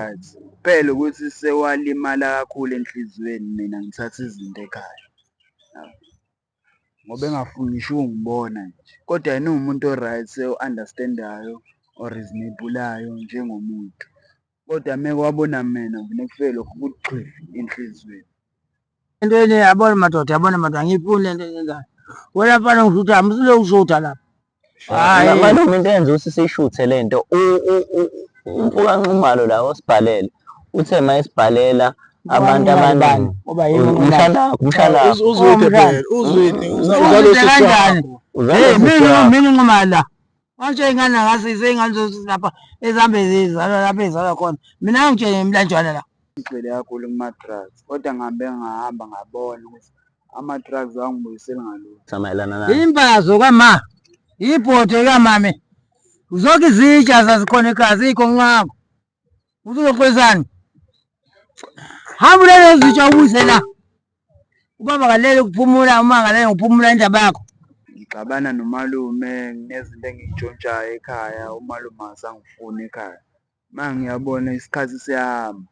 Right. Kuphela ukuthi sewalimala kakhulu enhliziyweni mina ngithatha izinto ekhaya. Ngoba engafuni ngisho ukungibona nje. Kodwa yena uwumuntu o-right, o-understand-ayo, o-reasonable-ayo njengomuntu. Kodwa meke wabona mina vele kufike lokhu kuthi xhifi enhliziyweni. Into ene yabona madoda, yabona madoda, angiyifuni lento enyenzayo. Wena mfana ngishutha, msule ushutha lapha. Hayi. Malume into eyenza ukuthi siyishuthe le nto umfo kaNxumalo la osibhalele uthe uma esibhalela abantu abaningi Ngoba yimi umshana wakho umshana wakho Uzwide Oh, phela, uzwide. Uzwide kanjani? Uzalwa Hey, usisi mina wakho. mina unquma la. Manje ingane akasise ingane zokuthi lapha ezihambe zizalwa lapha ezalwa khona. Mina ngitshele imlanjwana la. Ngigxile kakhulu kuma-drugs kodwa ngihambe ngahamba ngabona ukuthi ama-drugs awangibuyiseli ngalutho. Mayelana nani? Imbazo kama. Ibhode kamame. Zonke izitsha zazikhona ekhaya zikho nqako. Usuzoxolisani? Hamba ulele izitsha ubuyise la. Ubaba kalele ukuphumula uma ngalele ngokuphumula indaba yakho. Ngixabana nomalume nginezinto engiy'ntshontshayo ekhaya, umalume akasangifuni ekhaya. Ma ngiyabona isikhathi siyahamba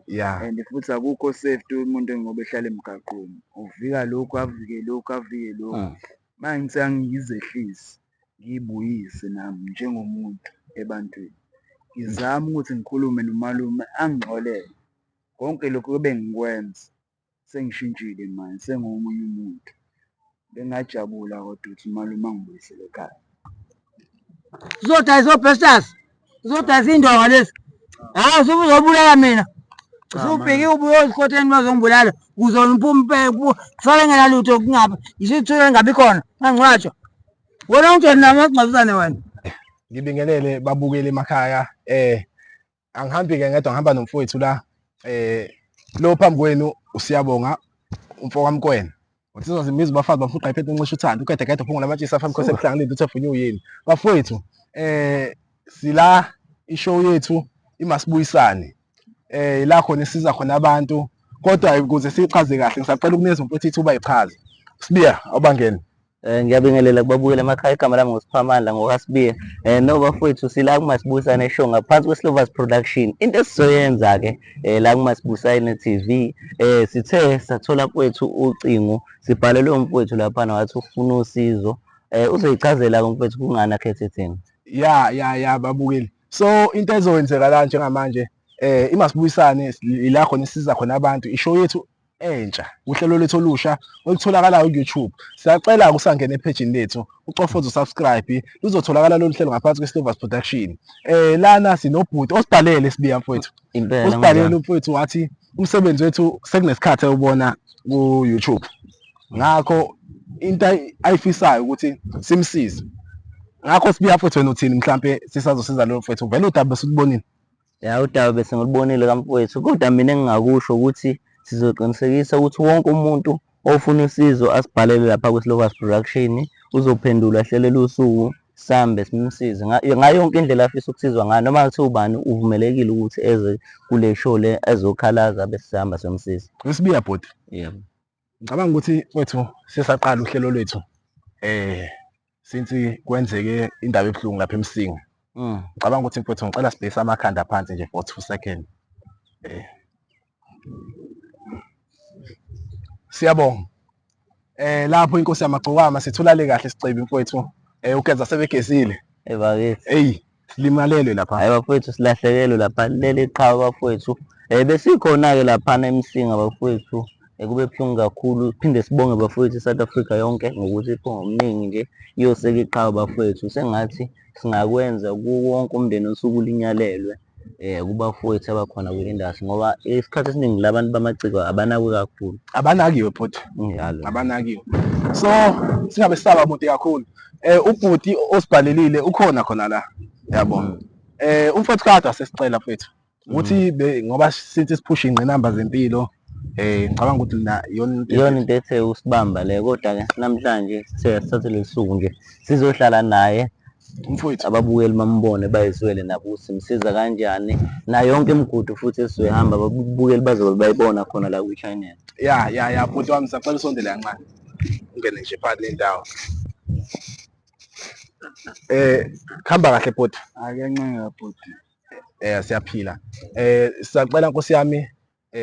yabo. And futhi akukho safety umuntu ngoba ehlala emgaqweni. Uvika lokhu avike lokhu avike lokhu. Ma ngithi angizehlise ngiy'buyise nami njengomuntu ebantwini. Ngizame ukuthi ngikhulume nomalume angixolele. Konke lokhu ebengikwenza sengishintshile manje sengiwomunye umuntu. Bengingajabula kodwa ukuthi umalume angibuyisele ekhaya. Uzodayisa obesters. Uzodayisa indonga lezi. Hayi usubuzobulala mina. Usubheke ubuye osikhotheni bazongibulala. Ukuze uphume kusale ngenalutho kungapha. Ngisho ithule ngabi khona. Ngangcwatshwa. Wena ungitshela nami asingcwabisane wena. Ngibingelele babukeli emakhaya. Angihambi ke ngedwa, ngihamba nomfowethu la. Lo phambi kwenu uSiyabonga umfo kaMkwena. Unsizwa zimizi bafazi bamfuqa iphethe ncisha uthando ugede gede phungula amatshisa afana mkhosi ebuhlanga lento uthi afunye uyini. Bafowethu sila ishow yethu imasibuyisane. La khona isiza khona abantu kodwa ukuze sichaze kahle ngisacela ukunikeza umfowethu ithuba ichaze. Sibiya awubangene. Ngiyabingelela kubabukeli emakhaya, igama lami nguSiphamandla ngokaSibiya. No bafowethu sila kuMasibuyisane Show ngaphansi kweSlovers Production. Into esizoyenza-ke la kuMasibuyisane TV sithe sathola kwethu ucingo sibhalelwe umfowethu laphana wathi ufuna usizo. Uzoyichazela-ke umfowethu kungani akhethe thina. Ya ya ya babukeli. So into ezokwenzeka la njengamanje iMasibuyisane ila khona isiza khona abantu ishow yethu entsha uhlelo lwethu olusha olutholakalayo ku-YouTube. Siyacela usangene ephejini lethu ucofoze usubscribe, luzotholakala lolu hlelo ngaphansi kwe-Slovers Production. Lana sinobhuti osibhalele Sibiya mfowethu. Impela, Usibhalele kunjalo. umfowethu wathi umsebenzi wethu sekunesikhathi ewubona ku-YouTube. Ngakho into ayifisayo ukuthi simsize. Ngakho Sibiya mfowethu wena uthini mhlampe sisazosiza lo mfowethu vele udaba besulubonile. Ya udaba bese ngilubonile kamfowethu kodwa mina engingakusho ukuthi sizoqinisekisa ukuthi wonke umuntu ofuna usizo asibhalele lapha kwi-Slovers Production uzophendulwa ahlelele usuku sambe simsize ngayo yonke indlela afisa ukusizwa ngayo noma kuthiwa ubani uvumelekile ukuthi eze kule show le ezokhalaza bese sihamba siyomsiza. Sibiya bhuti. Yebo. Ngicabanga ukuthi mfowethu sesaqala uhlelo lwethu since kwenzeke indaba ebuhlungu lapha eMsinga. Ngicabanga ukuthi mfowethu ngicela sibhekise amakhanda phansi nje for 2 seconds. Siyabonga. Lapho inkosi yamagcokama sithulale kahle sicebi mfowethu. Ugeza sebegezile. Bakithi. Hey, silimalelwe lapha. Hayi bafowethu silahlekelwe lapha leli qhawe bafowethu. Besikhona ke lapha eMsinga bafowethu. Kube buhlungu kakhulu. Phinde sibonge bafowethu iSouth Africa yonke ngokuthi iphume ngobuningi nje iyoseka iqhawe bafowethu. Sengathi singakwenza kuwo wonke umndeni osuke ulinyalelwe kubafowethu abakhona kwi-industry ngoba isikhathi esiningi labantu bamaciko abanakwe kakhulu. Abanakiwe futhi. Kunjalo. Abanakiwe. So singabe sisaba mude kakhulu. Ubhuti osibhalelile ukhona khona la. Yabo. Umfowethu kade asesicela mfethu ukuthi ngoba since siphusha ingqinamba zempilo ngicabanga ukuthi na iyona into Iyona into ethe usibamba le kodwa ke namhlanje sithe sithathe lesuku nje sizohlala naye umfowethu ababukeli bambone bayizwele nabo ukuthi simsiza kanjani nayo yonke imigudu futhi esizoyihamba ababukeli bazobe bayibona khona la kwi-channel. Ya ya ya bhuti wami sacela usondele kancane ungene nje phakathi nendawo. Khamba kahle bhuti. Akuyancenga bhuti. Siyaphila. Sisacela Nkosi yami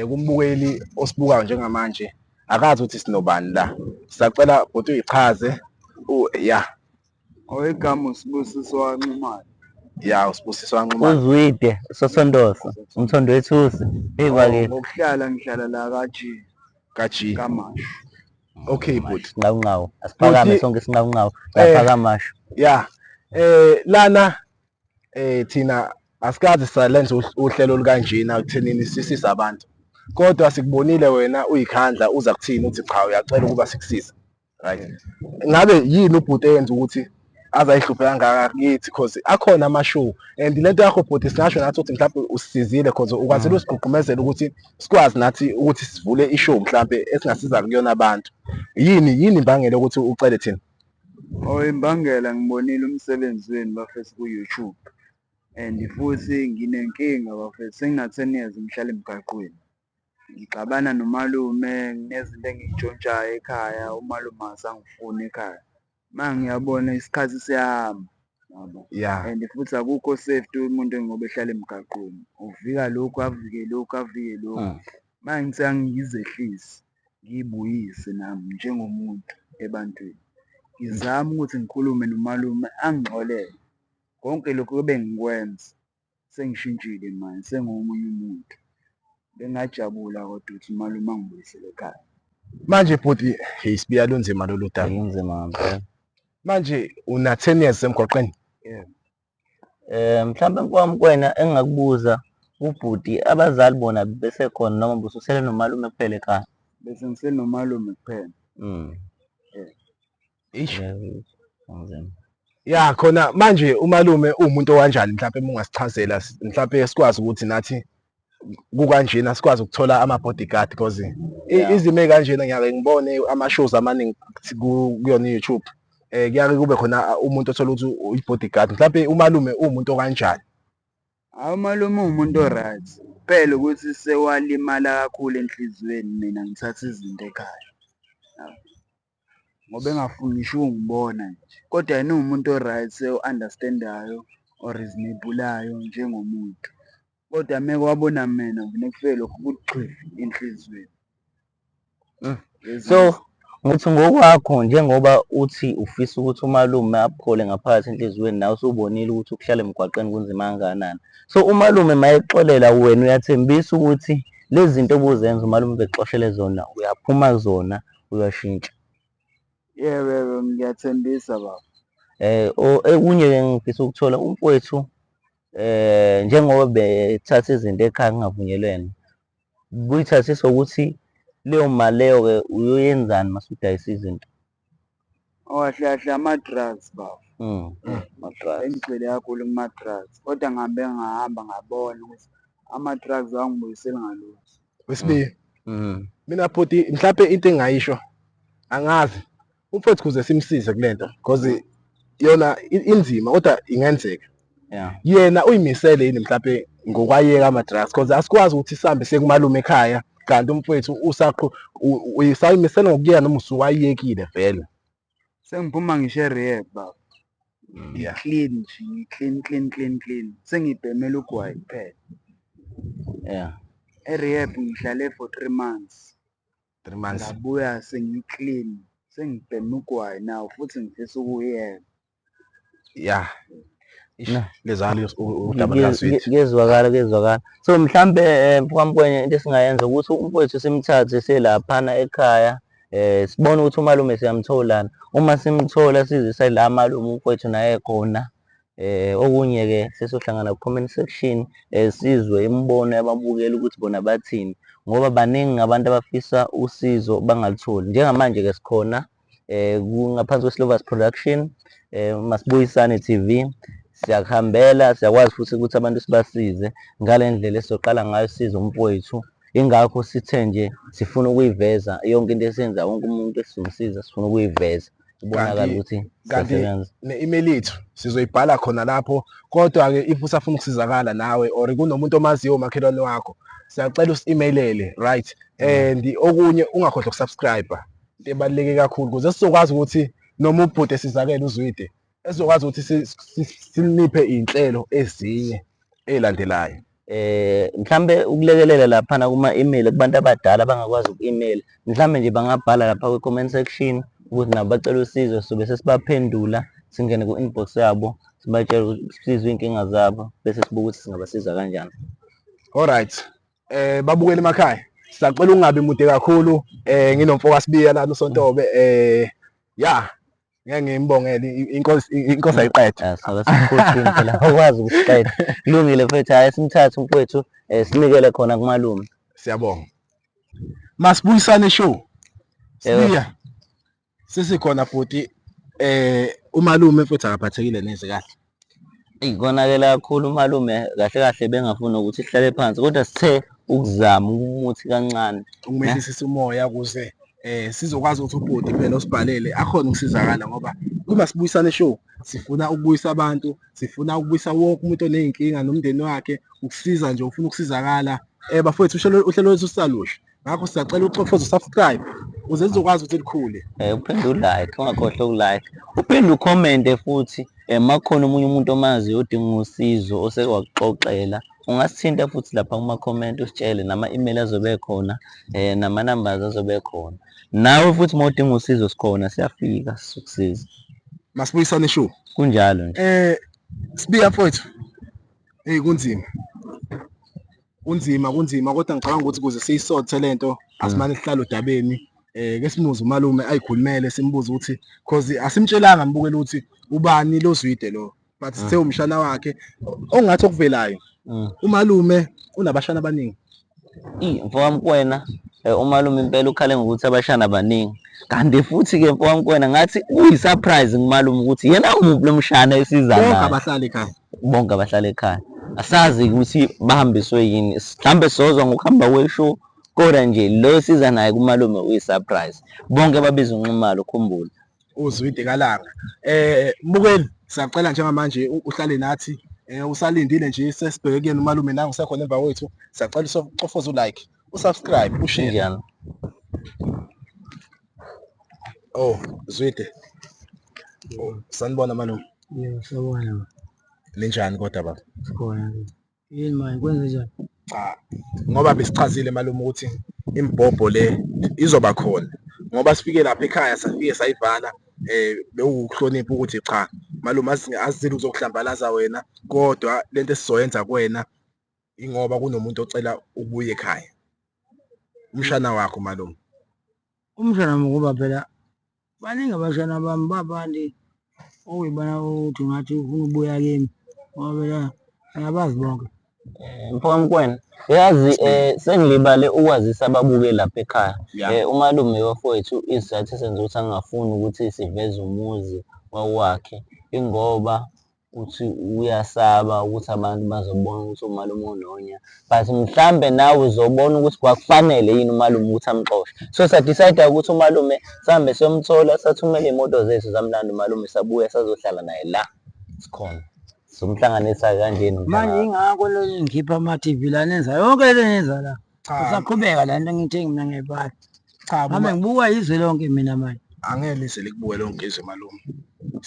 kumbukeli osibukayo njengamanje akazi ukuthi sinobani la. Sisacela bhuti uyichaze ya. Oyigama uSibusiso waNxumalo. Ya, uSibusiso waNxumalo. Uzwide, usosondoso, umthondo wethusi. Hey bakithi. Ngokuhlala ngihlala la ka-G. Ka-G. KaMashu. Okay bhuti. Sinqawunqawu. Asiphakame sonke sinqawunqawu. Lapha kaMashu. Ya. Lana thina asikaze salenza uhlelo olukanjena ekuthenini sisize abantu. Kodwa sikubonile wena uyikhandla uza kuthini uthi cha uyacela ukuba sikusize. Right. Ngabe yini ubhuti eyenza ukuthi azayihluphe kangaka kithi cause akhona ama-show and lento yakho bhuti singasho nathi ukuthi mhlawumbe usisizile cause ukwazile usigqugqumezela ukuthi sikwazi nathi ukuthi sivule i-show mhlawumbe esingasiza kuyona abantu. Yini imbangela ukuthi ucele thina? Oh, imbangela ngibonile umsebenzi wenu bafethu ku-YouTube and futhi nginenkinga bafethu, sengina-10 years ngihlala emgaqweni. Ngixabana nomalume, nginezinto engiy'ntshontshayo ekhaya, umalume akasangifuni ekhaya. Ma ngiyabona isikhathi siyahamba, yabo. And futhi akukho safety umuntu ngoba ehlala emgaqweni. Uvika lokhu, avike lokhu, avike lokhu. Ma ngithi angizehlise, ngiyibuyise nami njengomuntu ebantwini. Ngizame ukuthi ngikhulume nomalume angixolele. Konke lokhu ebengikwenza sengishintshile manje, sengomunye umuntu. Bengingajabula kodwa ukuthi umalume angibuyisele ekhaya. Manje bhuti, hey Sibiya lunzima lolu daba. Lunzima ngempela. Manje una 10 years emgwaqeni? Yebo. Mhlawumbe nkwami kuwena engingakubuza ubhuti, abazali bona besekhona noma bususele nomalume kuphela ekhaya? Bese ngisenomalume kuphela. Eish. Kunzima. Ya khona manje umalume uwumuntu okanjani mhlawumbe uma ungasichazela mhlawumbe sikwazi ukuthi nathi kukanjena sikwazi ukuthola ama-bodyguard because izimo ey'kanjena ngiyake ngibone ama-shows amaningi kuyona i-YouTube. Kuyake kube khona umuntu othola ukuthi uyi-bodyguard. Mhlawumbe umalume uwumuntu okanjani? Hayi, umalume uwumuntu o-right. Kuphela ukuthi sewalimala kakhulu enhliziyweni, mina ngithatha izinto ekhaya. Ngoba engafuni ngisho ukungibona nje. Kodwa yena uwumuntu o-right, o-understand-ayo, o-reasonable-ayo njengomuntu. Kodwa meke wabona mina vele kufike lokhu kuthi xhifi enhliziyweni. So ngithi ngokwakho njengoba uthi ufisa ukuthi umalume aphole ngaphakathi enhliziyweni, nawe usubonile ukuthi ukuhlala emgwaqeni kunzima kangakanani. So umalume mayexolela wena uyathembisa ukuthi lezi zinto obuzenza umalume bekuxoshele zona uyaphuma kuzona uyashintsha? Yebo, yebo, ngiyathembisa baba. Okunye-ke engifisa ukuthola umfowethu njengoba bethatha izinto ekhaya kungavunyelwene, kuyithathisa ukuthi leyo mali leyo-ke uyoyenzani mase udayisa izinto? Oh, kahle kahle ama-drugs baba. Ama-drugs. Bengigxile kakhulu kuma-drugs, kodwa ngihambe ngahamba ngabona ukuthi ama-drugs awangibuyiseli ngalutho. Wesibili. Mina bhuti mhlawumbe into engingayisho angazi umfowethu kuze simsize kulento because yona inzima kodwa ingenzeka. Yena uyimisele yini mhlawumbe ngokwayeka ama-drugs because asikwazi ukuthi sihambe siye kumalume ekhaya kanti umfowethu usayimisele ngokuyeka noma usuwayekile vele. Sengiphuma ngisho e-rehab baba. Clean nje, clean clean clean clean. Sengibhemela ugwayi kuphela. E-rehab ngihlale for 3 months. 3 months. Ngabuya sengi-clean, sengibhema ugwayi now futhi ngifisa ukuyeka. Lezalo udaba likaSwidi. Kuyezwakala, kuyezwakala. So mhlambe mfowethu into esingayenza ukuthi umfowethu simthathe selaphana ekhaya, sibone ukuthi umalume siyamtholana. Uma simthola sizise la malume umfowethu naye khona. Okunye-ke sesohlangana ku-comment section, sizwe imibono yababukeli ukuthi bona bathini, ngoba baningi abantu abafisa usizo bangalutholi. Njengamanje-ke sikhona ngaphansi kwe-Slovers Production, Masibuyisane TV. Siyakuhambela, siyakwazi futhi ukuthi abantu sibasize ngale ndlela esizoqala ngayo size umfowethu. Ingakho sithe nje sifuna ukuyiveza yonke into esiyenza, wonke umuntu esizomsiza sifuna ukuyiveza. Kubonakala ukuthi Kanti siyasebenza. ne-email yethu sizoyibhala khona lapho, kodwa-ke if usafuna ukusizakala nawe or kunomuntu omaziyo umakhelwane wakho, siyacela usi-emailele, right? And okunye ungakhohlwa ukusubscribe, into ebaluleke kakhulu ukuze sizokwazi ukuthi noma ubhuti esizakele uZwide, esizokwazi ukuthi siniphe iy'nhlelo ezinye. Elandelayo. Mhlambe ukulekelela laphana kuma-email kubantu abadala abangakwazi uku-email, mhlambe nje bangabhala lapha kwi-comment section ukuthi nabo bacela usizo, sobe sesibaphendula singene ku-inbox yabo sibatshele ukuthi sizwe iy'nkinga zabo bese sibuka ukuthi singabasiza kanjani. Alright. Babukele emakhaya. Sisacela ungabi mude kakhulu nginomfo kaSibiya lana uSontobe ya ngeke ngimbongele inkosi ayiqede. Ah, sobe sikhothini phela awukwazi ukusiqeda. Kulungile mfethu, hhayi simthathe umfowethu sinikele khona kumalume. Siyabonga. Masibuyisane show. Yebo. Sibiya. Sesikhona futhi umalume mfethu akaphathekile neze kahle. Eyi konakele kakhulu umalume kahle kahle bengafuni ukuthi sihlale phansi kodwa sithe ukuzama umuthi kancane. Ukumehlisisa umoya ukuze sizokwazi ukuthi ubhuti phela osibhalele akhona ukusizakala ngoba uma sibuyisane show sifuna ukubuyisa abantu, sifuna ukubuyisa wonke umuntu oney'nkinga nomndeni wakhe, ukusiza nje ufuna ukusizakala. Bafowethu uhlelo lwethu sisalusha. Ngakho siyacela uchofoze usubscribe ukuze lizokwazi ukuthi likhule. Uphinde ulike, ungakhohlwa ukulike. Uphinde ukhomente futhi uma kukhona omunye umuntu omaziyo odinga usizo oseke wakuxoxela, ungasithinta futhi lapha kuma-comment usitshele nama-email azobe ekhona nama-numbers azobe ekhona. Nawe futhi uma udinga usizo sikhona siyafika sizokusiza. Masibuyisane show. Kunjalo nje. Sibiya mfowethu. Hey kunzima. Kunzima kunzima kodwa ngicabanga ukuthi ukuze siyisothe lento asimane sihlale odabeni ke simuze umalume ayikhulumele simbuze ukuthi cause asimtshelanga mbukele ukuthi ubani lo Zwide lo but sithe umshana wakhe ongathi okuvelayo umalume unabashana abaningi. Mfowami kuwena umalume impela ukhale ngokuthi abashana abaningi kanti futhi ke mfowami kuwena ngathi kuyi-surprise kumalume ukuthi yena umuphi lo mshana esiza Bonke naye. abahlali ekhaya. Bonke abahlala ekhaya. Asazi ukuthi bahambiswe yini. Mhlambe sozwa ngokuhamba kweshow kodwa nje lo esiza naye kumalume uyi-surprise. Bonke babiza uNxumalo ukhumbule. uZwide kaLanga. Mbukeli siyacela njengamanje uhlale nathi usalindile nje sesibheke kuyena umalume nangu usekhona emva kwethu. Siyacela ucofoze ulike, usubscribe, ushare. Kunjalo. Oh, Zwide. Oh, sanibona malume. Yebo, sawubona. Ninjani kodwa baba? Sikhona. Yini manje kwenze njani? Cha, ngoba besichazile malume ukuthi imbhobho le izoba khona. Ngoba sifike lapha ekhaya safike sayivala bewukuhlonipha ukuthi cha malume asizile ukuzokuhlambalaza wena kodwa lento esizoyenza kuwena ingoba kunomuntu ocela ukubuya ekhaya. Umshana wakho malume. Umshana wami ngoba phela baningi abashana bami babandi okuyibona ukuthi ngathi ufuna ukubuya kimi ngoba phela angabazi bonke. Mfowami Nkwena, yazi sengilibale ukwazisa ababuke lapha ekhaya. Umalume bafowethu isizathu esenza ukuthi angafuni ukuthi siveze umuzi wakwakhe ingoba uthi uyasaba ukuthi abantu bazobona ukuthi umalume unonya, but mhlambe nawe uzobona ukuthi kwakufanele yini umalume ukuthi amxoshe. So sa-decide ukuthi umalume sihambe siyomthola, sathumela iy'moto zethu zamlanda umalume, sabuya sazohlala naye la sikhona. Somhlanganisa kanjeni Manje ingakho lo ngikhipha ama-TV la nenza yonke le nenza la. Usaqhubeka la nto ngithe mina ngiyayibala. Cha, Hambe ngibuka izwe lonke mina manje. Angeke lize likubuke lonke izwe malume.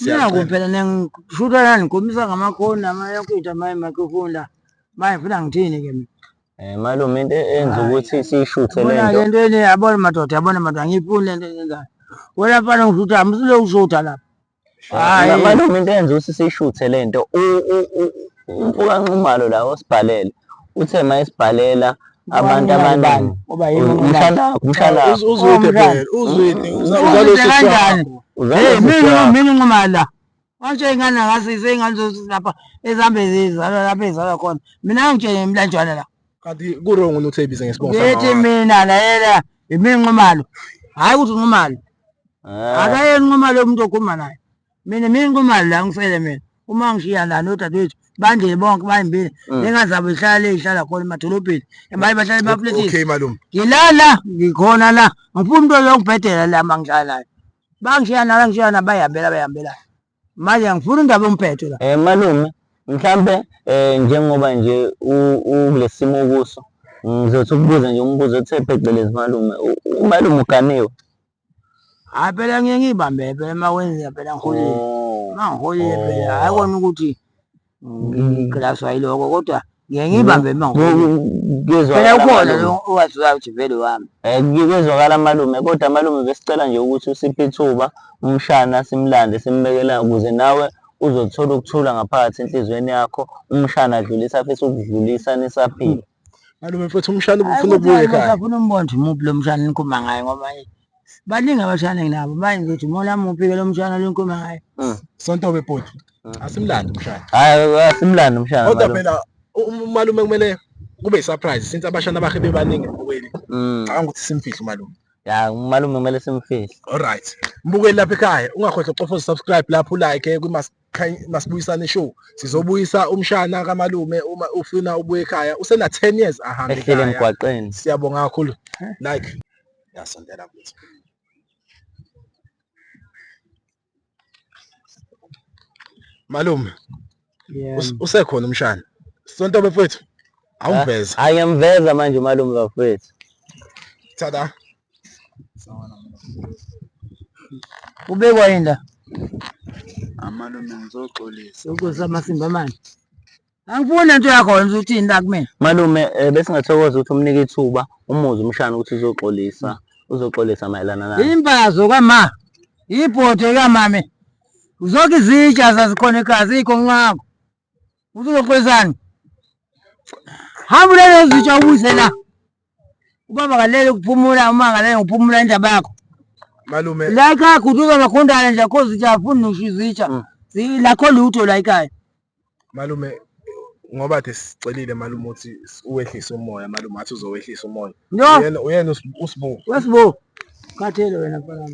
Nakho phela ningishutha la nikhulumisa ngamakhoni nama yonke into ama microphone la. Manje ngifuna ngithini ke mina? Malume into eyenza ukuthi siyishuthe le Yabona nto. le nto eni yabona madoda yabona madoda angiyifuni le nto enyenzayo. Wena mfana ngishutha msule ushutha lapha. Hhayi. Malume into eyenza ukuthi siyishuthe le nto umfo kaNxumalo la osibhalele uthe uma esibhalela abantu abaningi Ngoba yimi umshana wakho umshana wakho Uzwide phela, uzwide uzalosisi kanjani? Uzalosisi Hey, mina wakho. mina unquma la. Manje ingane ngase ingane lapha ezihambe zizalwa lapha ezalwa khona. Mina ngitshele imlanjwana la. Kanti ku-wrong ukuthi uyibize ngesibongo Ngithi samawakhe. mina la yimina Nxumalo. Hayi ukuthi uNxumalo. Akayena uNxumalo umuntu okhuluma naye. Mina mina Nxumalo la ngisele mina. Uma ngishiya la nodadewethu bandile bonke bayimbili. Lengane zabo ihlala le ihlala khona emadolobheni. Abanye bahlala emafletini. Okay malume. Ngilala ngikhona la. Ngifuna umuntu oyongibhedela la mangihlala naye. Bangishiya nala ngishiya na bayihambela bayihambela. Manje angifuni indaba yombhedo la. Malume mhlambe njengoba nje ukulesimo okuso ngizothi ukubuza nje umbuzo othe phecelezi malume umalume uganiwe. Hayi phela ngiye ngiyibambe phela uma kwenzeka phela ngiholile. Uma ngiholile phela hayi kona ukuthi Ngigqilaswa yiloko kodwa ngiye ngiyibambe uma phela ukhona lo owaziwayo ukuthi vele wami. Kuyezwakala malume, kodwa malume besicela nje ukuthi usiphe ithuba umshana simlande simbekela ukuze nawe uzothola ukuthula ngaphakathi enhliziyweni yakho, umshana adlulise afise ukudlulisa nisaphila. Malume mfethu umshana ubufuna ukubuya ekhaya. Ufuna umbona ukuthi muphi lo mshana enikhuluma ngaye ngoba baningi abashana nginabo manje ngizothi umona muphi ke lo mshana lo nikhuluma ngaye. Sontobe bhuti. Asimlande umshana. Hayi asimlande umshana. Kodwa phela umalume kumele kube yi-surprise since abashana bakhe bebaningi embukweni. Ngicabanga ukuthi simfihle umalume. Ya umalume kumele simfihle. Alright. Mbukeli lapha ekhaya ungakhohlwa ukucofoza subscribe lapho ulike kwi-Masibuyisane Show. Sizobuyisa umshana kamalume uma ufuna ubuye ekhaya. Usena 10 years ahambe Ehlele emgwaqeni. Siyabonga kakhulu. Like. Yasondela kuthi. Malume. Usekhona umshana. Sonto bafethu. Awumveza. Hayi ngiyamveza manje umalume bafethu. Tada. Ubekwa yini la? Amalume ngizoxolisa. Ukusa amasimba manje. Angifuni lento yakho wena uthini la kumina. Malume besingathokoza ukuthi umnike ithuba umuze umshana ukuthi uzoxolisa uzoxolisa mayelana naye. Imbazo kama. Ibhodo kamame. Zonke izitsha zazikhona ekhaya zikho nqakho. Uzoxolisani? Hamba ulele izitsha ubuyise la. Ubaba kalele ukuphumula uma kalele ukuphumula indaba yakho. Malume. La ekhaya guduka makhondana nje akho zitsha afuni ngisho izitsha. Lakho lutho la ekhaya. Malume ngoba kade sicelile malume ukuthi uwehlise umoya malume wathi uzowehlisa umoya. No. Uyena uyena uSibu. WeSibu. Khathele wena mfana.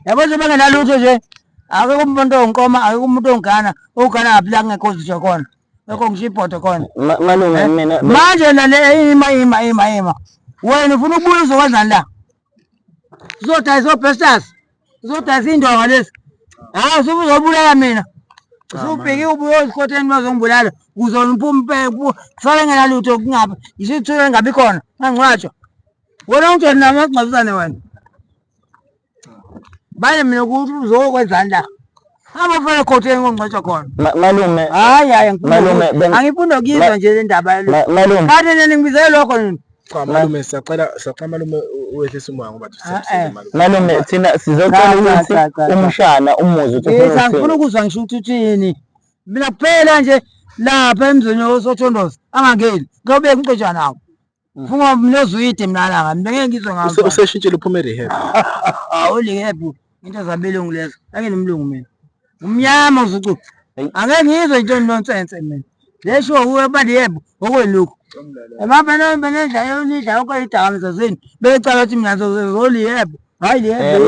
Yabo nje bengenalutho nje. Akekho umuntu ongiqoma, akekho umuntu ongigana, ugana ngaphi la kungekho zitsha khona. Lokho ngisho ibhodo khona. Malume mina Manje la le ima ima ima ima. Wena ufuna ukubuya uzokwenzani la? Uzodayisa obesters. Uzodayisa indonga lezi. Hayi usuzobulala mina. Usubheke ubuye osikhotheni bazongibulala. Kuze ngiphume kusale ngenalutho kungabi. Isithule ngabi khona. Ngangcwatshwa. Wena ungitshela nami asingcwabisane wena. Bale mina ukuthi uzokwenzani la. Hamba ufele ekhotheni ngongcwatshwa khona. Malume Hayi hayi Malume, angifuni nokuyizwa nje le ndaba yalo. Malume Kade nina ngibizele lokho nina. Cha malume siyacela siyacela malume uwehlise umoya ngoba Eh, eh. malume. Malume thina sizocela Cha, cha, ukuthi cha, cha, cha. umshana umuze ukuthi Yes, ufuna angifuni ukuthini. ukuzwa ngisho ukuthi uthini. Mina kuphela nje lapha emzini wosothondoza angangeni. Ngobe ngixotsha nawo. Funga mina ozwide mina la mina ngeke ngizwe ngazo. Useshintshile uphume rehab. Awu rehab into zabelungu lezo. Ake nomlungu mina. Umnyama uzucu. Angeke ngizwe into nonsense mina. Lesho uwe ba rehab okwelukhu. Emapha no benedla yonidla yonke idakamizwa zenu. Becala ukuthi mina ngizoliheb. Hayi liheb.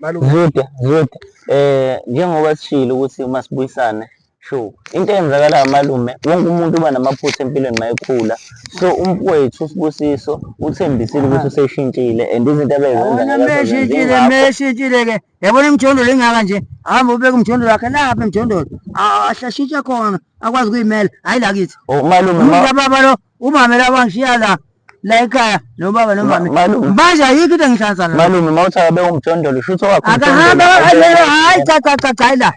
Malume Zude Zude njengoba sishilo ukuthi uma sibuyisane Sure. Into eyenzakalayo malume, wonke umuntu uba namaphutha empilweni mayekhula. So umfowethu uSibusiso uthembisile ukuthi useshintshile and izinto abezenza Yabona meshintshile meshintshile ke. Yabona imjondolo ingaka nje. Hamba ubeke umjondolo wakhe lapha emjondolo. Ahlashitshe khona akwazi ukuyimela. Hayi la kithi. Oh malume ma baba lo umame la wangishiya la. La ekhaya nobaba nomame. Malume. Manje ayikho into engihlanza nayo. Malume mawuthi akabe umjondolo shuthi owakho Akahambe hayi cha cha cha cha la.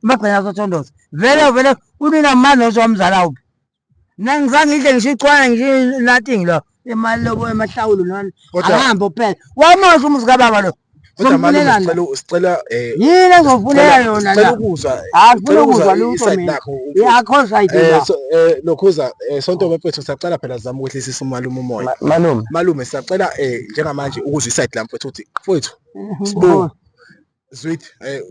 Magcina sothondoza. Vele vele unina manje ozomzala uphi? Mina ngizange ngidle ngisho icwana ngisho nothing lo. Imali lobo emahlawulo nani. Akahambe kuphela. Wamosha umuzi kababa lo. Kodwa malume sicela sicela yini engizofunela yona la? Sicela ukuzwa. Angifuni ukuzwa lutho mina. Akho side la. Lokhuza sonto mfethu siyacela phela sizama ukwehlisa umalume umoya. Malume. Malume siyacela njengamanje ukuzwa iside la mfethu uthi mfethu sibu Zwide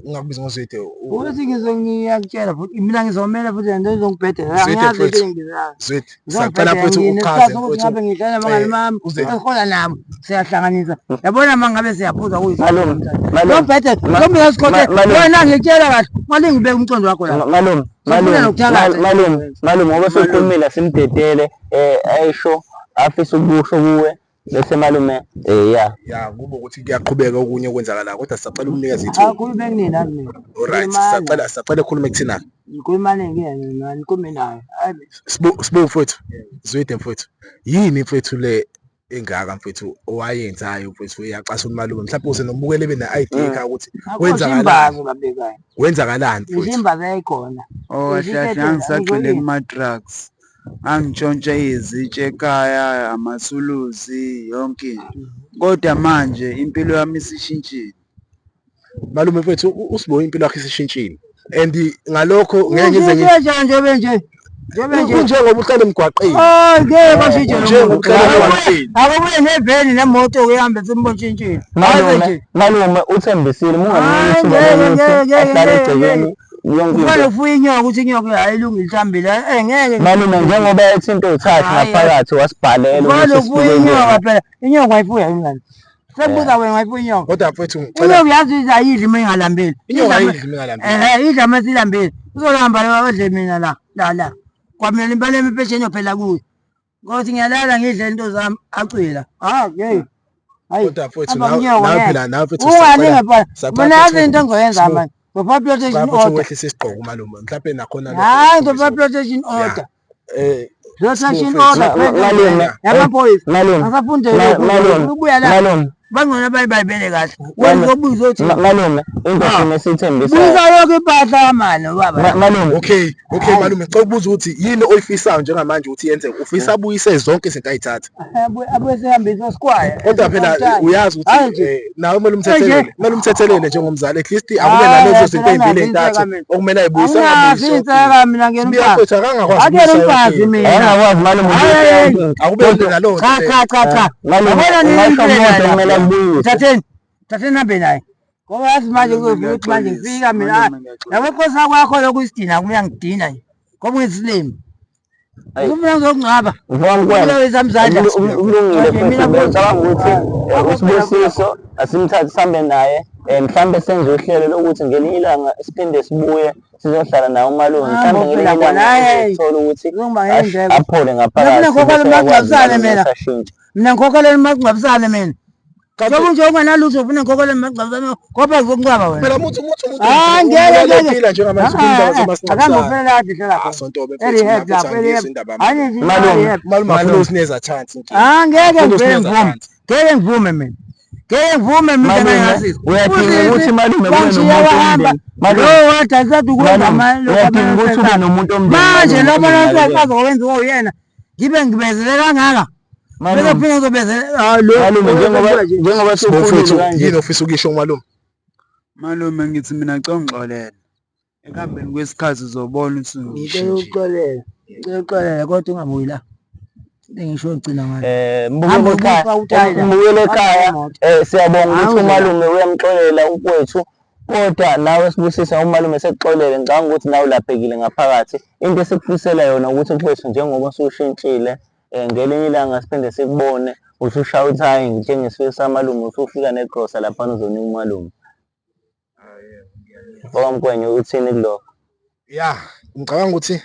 ungakubiza ngoZwide. Ukuthi ngizongiyakutshela futhi mina ngizomela futhi lento izongibhedela. Angiyazi into engibizayo. Zwide siyacela mfethu uchaze mfethu. Ngabe ngidlala nabangani bami esihola nabo siyahlanganisa. Yabona uma ngabe siyaphuza kuyi. Malume malume. Lombhede lombhede sikhothe. Wena ngitshela kahle malingi ubeka umcondo wakho la. Malume malume malume malume ngoba sokhulumile simdedele esho afisa ukusho kuwe Bese malume ya. Ya kube ukuthi kuyaqhubeka okunye okwenzakalayo kodwa sisacela ukunikeza ithuba. Akhulume kunina mina. Alright, sisacela ukhulume kuthina. Ngikhuluma nengeke ngikhulume naye. Sibu Sibu mfowethu. Zwide mfowethu. Yini mfowethu le Engaka mfethu owayenzayo mfethu eyacasula umalume mhlawumbe uze nombukele ebe ne-idea ekhaya ukuthi Akho kwenzakalani imbazo babekayo. kwenzakalani Ngisho mfethu. imbazo yayikhona. Oh, kahle kahle ngangisagxile kuma-drugs. Ngangitshontsha izitsha ekhaya, amathuluzi, yonke into. Kodwa manje impilo yami isishintshile. Malume mfethu uSibo impilo yakhe isishintshile and ngalokho ngeke ngize ngi Ushintshe nje nje. Njengoba nje. Kunjengoba uhlala emgwaqeni. Oh, ngeke bashintshe lo Njengoba muntu. uhlala emgwaqeni. Akubuye neveni nemoto uhambe simbontshintshile. Hayi Malume, nje. malume uthembisile uma ungamnika Hayi, ithuba ngeke, lokuthi ngeke, ngeke, ahlale ngeke, egcekeni yonke Kufanele into. ufuye inyoka ukuthi inyoka ayilungile ithambile. Eh ngeke. Malume njengoba ethi into uthathe Hhayi, ngaphakathi wasibhalela Kufanele ukuthi ufuye sibuke inyoka kuyena. phela. Inyoka wayifuya yini kanti? Sekubuza wena wayifuya inyoka. Kodwa mfethu ngicela Inyoka yazi ukuthi ayidli uma ingalambile. Inyoka ayidli uma ingalambile. Ehhe, idla uma isilambile. Uzolamba lo odle mina la, la la. Kwamina impela impesheni yophela kuyo. Ngokuthi ngiyalala ngidle into zami acwila. Ah, hey. Hayi. Kodwa mfethu Hamba nawe kunyoka nawe ngeke. phela nawe mfethu Ungalinge phela. sacela Mina yazi mfethu, into engizoyenza Sibu, manje. Ngopha protection sicela mfethu order. wehlise isigqoko malume mhlawumbe nakhona lokho Hayi, kukhombisa ngopha ukuthi- protection order. Eh, Protection Sibu, order. Malume, Yamaphoyisa. malume, Asafunde malume, ukubuya la. malume, Bangcono bayibhayibele kahle. Malume. Wena uzobuza uthi malume, into Ah. thina esiyithembisayo. Buza yonke impahla mani baba. Malume, Okay, okay malume, ngicela ukubuza ukuthi yini oyifisayo njengamanje ukuthi yenzeke? Ufisa abuyise zonke izinto ayithatha. Abuye sehambisa sikwaya. Kodwa phela uyazi Hayi ukuthi nje. nawe kumele umthethelele, Nje. kumele umthethelele njengomzali. At least akube Hayi, nalezo zinto phela ey'mbili nazi ey'ntathu inseka mina. okumele ayibuyise Anginazo angabuyisi yonke inseka mina ngiyena into. umfazi. Mfethu akangakwazi Akuyena ukubuyisa yonke umfazi into. mina. Akangakwazi malume Hayi, hayi, ukubuyisa yonke into. Akube naleyo nto Cha leyo. cha cha cha. Malume, Yabona nini ungasho impilo umuntu la. okumele akubuyise. Thatheni. Thatheni hambe naye. Ngoba yazi manje Malume, kuzofika ukuthi manje ngiyaxolisa. ngifika mina. Malume, ngiyaxolisa. Yabo kosa kwakho lokhu isidina kumuyangidina nje. Ngoba uyisilimi. Hayi. Ufuna ngizokungcwaba. Mfowethu, Ubulewe izamzandla. Ulungile Manje mina futhi ngicabanga ukuthi Akho phela uSibusiso asimthathe sihambe naye mhlawumbe senze uhlelo lokuthi ngelinye ilanga siphinde sibuye sizohlala naye umalume Hamba mhlawumbe ngelinye phela ilanga khona, hayi. sizothola ukuthi Uzongibangela indleko. aphole Mina ngaphakathi ngikhokhela bese uyakwazi umasingcwabisane umalume mina. ukuthi ashintshe. Mina ngikhokhela umasingcwabisane mina. Njengoba nje ungenalutho ufuna ngikhokhele umasingcwabisane ngoba ngizokungcwaba wena. Phela umuntu umuntu umuntu Hayi ngeke umuntu ngeke. ephila njengamanje ukhuluma Akambe zamasingcwabisane. ufuna la kade hlala Ah, khona. Sontobe mfethu, E-rehab mina mfethu lapho, angiyizwa e-rehab. indaba Hayi yami. nje Malume. e-rehab. Malume afuna Malume. usinikeza chance nje. Ah ngeke Afuna ngivele usinikeza ngivume. chance. Ngeke ngivume mina. Ngeke ngivume mina Malume, ngingasiza. uyadinga ukuthi malume kube Wangishiya nomuntu wahamba. omndeni. Malume. Lo wadayisa ukwenza Malume, mali uyadinga ukuthi ube nomuntu omndeni, Manje malume, lo mona ozokunakekela. azokwenziwa uyena. Ngibe ngibezele kangaka. Malume. Bese kuphinde ngizobezele hayi lo. Malume njengoba njengoba Mfethu sewukhulile kanje. yini ofisa ukuyisho kumalume? Malume ngithi mina ngicela ungixolele. Ekuhambeni kwesikhathi uzobona ukuthi Ngicela ngishintshile. ukuxolela. Ngicela ukuxolela kodwa ungabuyi la. Into engisho ngigcina ngayo. Mbukele Hamba ekhaya, ubufa uThailand. mbukele ekhaya. Imoto. Siyabonga ukuthi Hawu, umalume uyamxolela umfowethu kodwa nawe Sibusisa umalume sekuxolele ngicabanga ukuthi nawe ulaphekile ngaphakathi. Into esikufisela yona ukuthi mfowethu njengoba usushintshile ngelinye ilanga siphinde sikubone usushaya uthayi njengesifiso samalume usufika negrosa laphana uzonika umalume. Mfoka uthini kulokho? Ya, ngicabanga ukuthi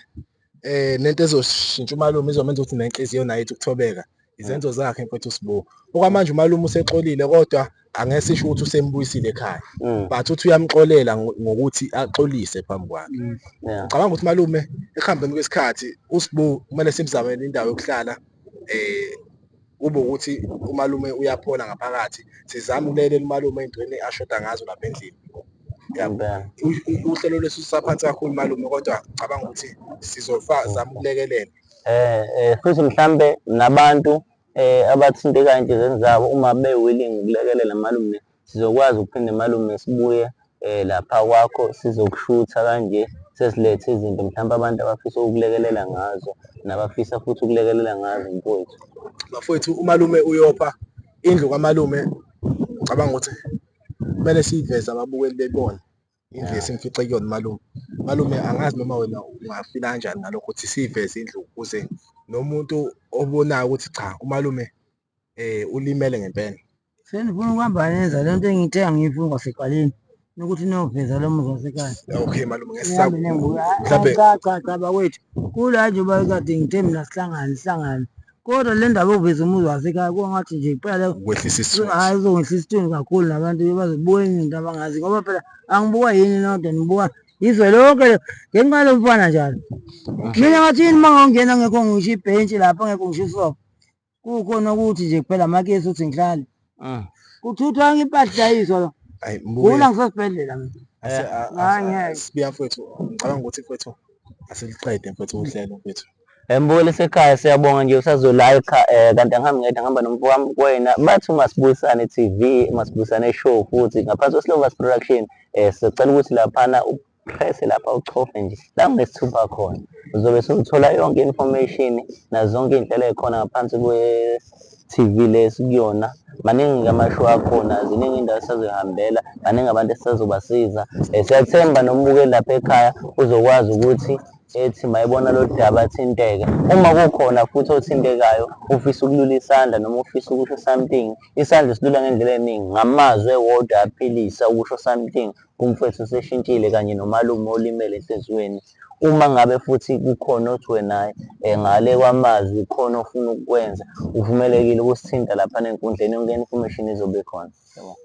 nento ezoshintsha umalume izomenza ukuthi nenhliziyo naye ithi ukuthobeka. Izenzo zakhe mfethu Sibu. Okwamanje umalume usexolile kodwa angeke sisho ukuthi usembuyisile ekhaya. But uthi uyamxolela ngokuthi axolise phambi kwakhe. Ngicabanga ukuthi malume ekuhambeni kwesikhathi uSibu kumele simzamele indawo yokuhlala kube ukuthi umalume uyaphola ngaphakathi sizame ukulekelela umalume ey'ntweni ashoda ngazo lapha endlini. Yabo. Impela. Uhlelo lwethu lusaphansi kakhulu malume kodwa ngicabanga ukuthi sizozama ukulekelela. Futhi mhlambe nabantu abathintekayo ey'nhliziyweni zabo uma be-willing ukulekelela malume sizokwazi ukuphinde malume sibuye lapha kwakho sizokushutha kanje sesilethe izinto mhlawumbe abantu abafisa ukulekelela ngazo nabafisa futhi ukulekelela ngazo mfowethu. Bafowethu umalume uyopha indlu kamalume ngicabanga ukuthi kumele siyiveze ababukeli bebone indlu esimfice kuyona umalume. Malume angazi noma wena ungafila kanjani ngalokho ukuthi siyiveze indlu ukuze nomuntu obonayo ukuthi cha umalume ulimele ngempela. Senifuna ukuhamba nenza le nto engithe angiyifuni kwasekuqaleni nokuthi niyoveza lo muzi wasekhaya. Okay malume Nihambe nengibuka. Mhlambe Cha cha cha bakwethu. Kula nje uba kade ngithe mina sihlangane sihlangane. Kodwa le ndaba yokuveza umuzi wasekhaya kungathi nje kuphela ukwehlisa isithunzi. Hayi izongehlisa isithunzi kakhulu nabantu bazobuka enye into abangazi ngoba phela angibuka yini nodwa nibuka izwe lonke ngenxa yalo mfana njalo. Mina ngathini uma ngongena ngekho ngisho ibhentshi lapha ngekho ngisho isofa. Kukhona ukuthi nje kuphela amakesi uthi ngihlale. Kuthuthwa yonke impahla idayiswa la. Hayi mbuke. Gula ngisesibhedlela mina. Hayi ngeke. Sibiya mfowethu, ngicabanga ukuthi mfowethu asiliqede mfowethu uhlelo mfowethu. Mbukeli esekhaya siyabonga nje usazolayikha kanti angihambi ngedwa ngihamba nomfo wami kwena bathi uMasibuyisane TV uMasibuyisane Show futhi ngaphansi kweSlovers Production sicela ukuthi laphana upresse lapha uchofe nje la kunesithupha khona uzobe sewuthola yonke information nazo zonke iy'nhlelo ey'khona ngaphansi kwe-TV le esikuyona. Maningi-ke amashow akhona, ziningi iy'ndawo esisazoyihambela, baningi abantu esisazobasiza. Siyathemba nombukeli lapha ekhaya uzokwazi ukuthi ethi mayebona lolu daba athinteke. Uma kukhona futhi othintekayo ufisa ukulula isandla noma ufisa ukusho something, isandla silula ngendlela eningi, ngamazwi ewodwa aphilisa ukusho something kumfwethu oseshintshile kanye nomalume olimele enhliziyweni. Uma ngabe futhi kukhona othi wena ngale kwamazwi khona ofuna ukukwenza, uvumelekile ukusithinta laphana enkundleni, yonke information izobe ikhona. Yabo.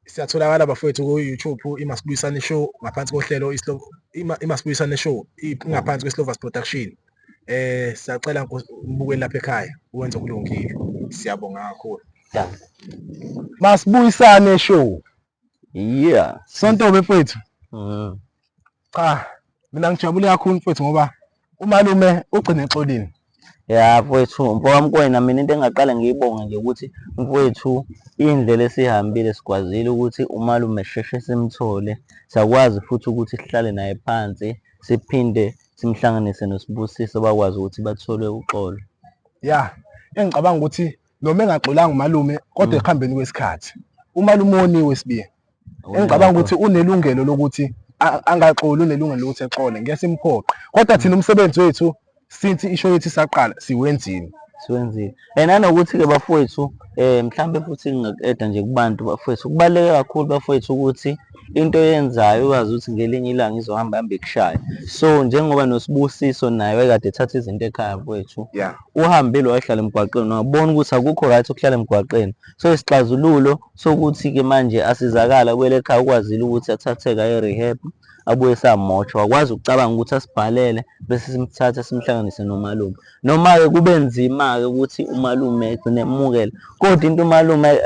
Siyatholakala bafowethu ku-YouTube iMasibuyisane Show ngaphansi kohlelo iMasibuyisane Show ingaphansi kweSlovers Production. Siyacela umbukeli lapha ekhaya uwenze okulungile. Siyabonga kakhulu. Masibuyisane Show. Yeah. Sonto mfethu. Cha, mina ngijabule kakhulu mfethu ngoba umalume ugcine exolile. Ya mfowethu, mfowami kwena mina into engaqala ngiyibonge nje ukuthi mfowethu indlela esihambile sikwazile ukuthi umalume sheshe simthole, sakwazi futhi ukuthi sihlale naye phansi siphinde simhlanganise noSibusiso bakwazi ukuthi bathole uxolo. Ya, engicabanga ukuthi noma engaxolanga umalume kodwa ekuhambeni kwesikhathi umalume woniwe sibiya. Engicabanga ukuthi unelungelo lokuthi angaxoli, unelungelo lokuthi exole, ngeke simphoqe. Kodwa thina umsebenzi wethu since isho yethu isaqala siwenzile. Siwenzile. And nanokuthi-ke bafowethu mhlambe futhi ngingaku-eda nje kubantu bafowethu, kubaluleke kakhulu bafowethu ukuthi into oyenzayo uyazi ukuthi ngelinye ilanga izohamba hambe ikushaye. So njengoba noSibusiso naye wayekade ethatha izinto ekhaya mfowethu, uhambile wayohlala emgwaqeni wabona ukuthi akukho right ukuhlala emgwaqeni. So isixazululo sokuthi-ke manje asizakala abuyele ekhaya ukwazile ukuthi athatheke aye e-rehab abuye esamotshwa wakwazi ukucabanga ukuthi asibhalele bese simthatha simhlanganise nomalume. Noma-ke kube nzima-ke ukuthi umalume egcine emukela kodwa into umalume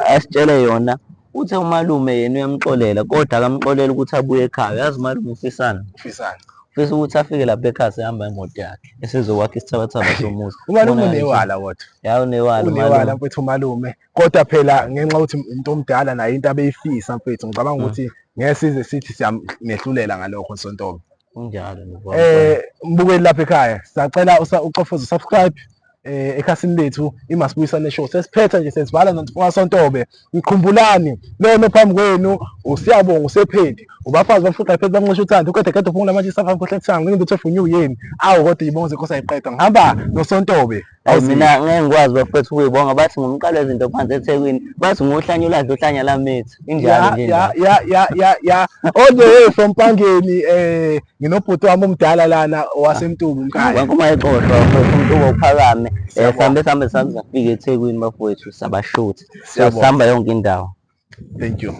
asitshele yona uthe umalume yena uyamxolela kodwa akamxoleli ukuthi abuye ekhaya. Uyazi umalume ufisani? Ufisani? Ufisa ukuthi afike lapha ekhaya sehamba imoto yakhe esezokwakha isithabathaba somuzi. Umalume unewala kodwa. Ya unewala Unewala mfethu umalume. Kodwa phela ngenxa yokuthi umuntu omdala naye into abeyifisa mfethu ngicabanga ukuthi ngeke size sithi siyamehlulela ngalokho Sontobe. Kunjalo. Mbukeli lapha ekhaya siyacela ucofoze subscribe ekhasini lethu iMasibuyisane Show. Sesiphetha nje sesivala noSontobe. Ngikhumbulani lona phambi kwenu uSiyabonga uSephedi. Ubafazi bafuqa iphethe bancisha uthando uqede qede uphungula manje isafa mkhohle ethanga ngento efunyu yini. Awu kodwa ibonga zenkosi ayiqedwa. Ngihamba noSontobe. Awu mina ngeke ngikwazi bafethu ukuyibonga bathi ngumqalo wezinto phansi eThekwini bathi nguhlanya uladla uhlanya lamithi injalo nje Ya ya ya ya ya all the way from Pangeni nginobhuti wami omdala lana waseMtubu mkhaya. Wonke uma exoshwa bafethu uMtubu uphakame sambe sambe sambe safika eThekwini bafowethu sabashutha so sihamba yonke indawo. Thank you.